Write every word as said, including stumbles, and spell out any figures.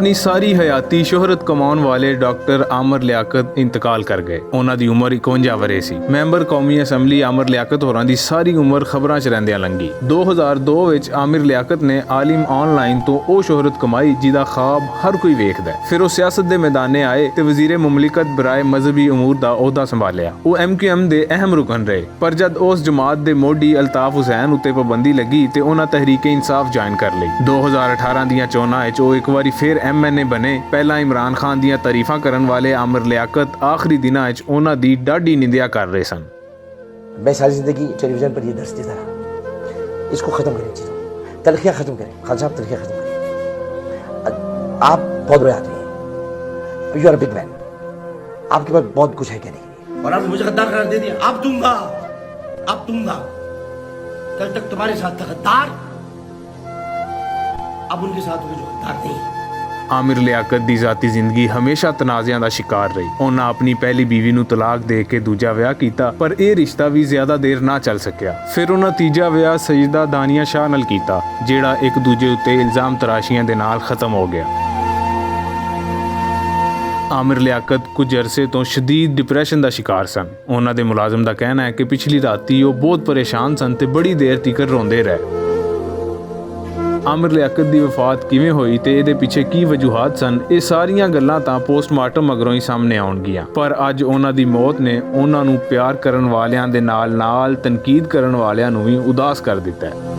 اپنی ساری حیاتی شہرت کماؤن والے ڈاکٹر عامر لیاقت انتقال کر گئے۔ انہاں دی عمر اکونجا ورے سی۔ میمبر قومی اسمبلی عامر لیاقت ہوراں دی ساری عمر خبراں چ رہندیاں لنگی۔ دو ہزار دو وچ عامر لیاقت نے عالم آن لائن تو او شہرت کمائی جدا خواب ہر کوئی ویکھدا ہے۔ پھر او سیاست دے میدانے آئے تے وزیر مملکت برائے مذہبی امور دا عہدہ سنبھالیا۔ او ایم کیو ایم دے اہم رکن رہے۔ پر جد اس جماعت دے موڈی الطاف حسین اتے پابندی لگی تے انہاں تحریک انصاف جوائن کر لئی۔ دو ہزار اٹھارہ دیاں چوناں وچ او اک واری فیر ایم این اے بنے۔ پہلا عمران خان دیاں تعریفاں کرن والے عامر لیاقت آخری دناں وچ انہاں دی ڈاڈی نندیا کر رہے سن۔ میں ساری زندگی ٹیلی ویژن پر یہ درس دیتا رہا، اس کو ختم کریں چیزوں، تلخیاں ختم کریں، خان صاحب، تلخیاں ختم کریں۔ آپ بہت بڑے آدمی ہیں، یو آر بگ مین، آپ کے پاس بہت کچھ ہے کہنے کے لیے۔ اور آپ نے مجھے غدار قرار دے دیا۔ اب دوں گا، اب دوں گا۔ کل تک تمہارے ساتھ تھا غدار، اب ان کے ساتھ ہوں جو غدار نہیں۔ عامر لیاقت دی ذاتی زندگی ہمیشہ تنازعاں دا شکار رہی۔ انہاں اپنی پہلی بیوی نوں طلاق دے کے دوجا ویاہ کیتا، پر اے رشتہ وی زیادہ دیر نہ چل سکیا۔ پھر انہاں تیجا ویاہ سیدہ دانیہ شاہ نال کیتا، جیڑا ایک دوجے اتے الزام تراشیاں دے نال ختم ہو گیا۔ عامر لیاقت کچھ عرصے تو شدید ڈپریشن دا شکار سن۔ انہاں دے ملازم دا کہنا ہے کہ پچھلی راتی او بہت پریشان سن تے بڑی دیر تیکر روندے رہے۔ عامر لیاقت دی وفات کیویں ہوئی تے ایہدے پچھے کی وجوہات سن، ایہہ ساریاں گلاں تاں پوسٹ مارٹم مگروں ہی سامنے آؤن گیاں۔ پر اج انہاں دی موت نے انہاں نوں پیار کرن والیاں دے نال نال تنقید کرن والیاں نوں وی اداس کر دتا ہے۔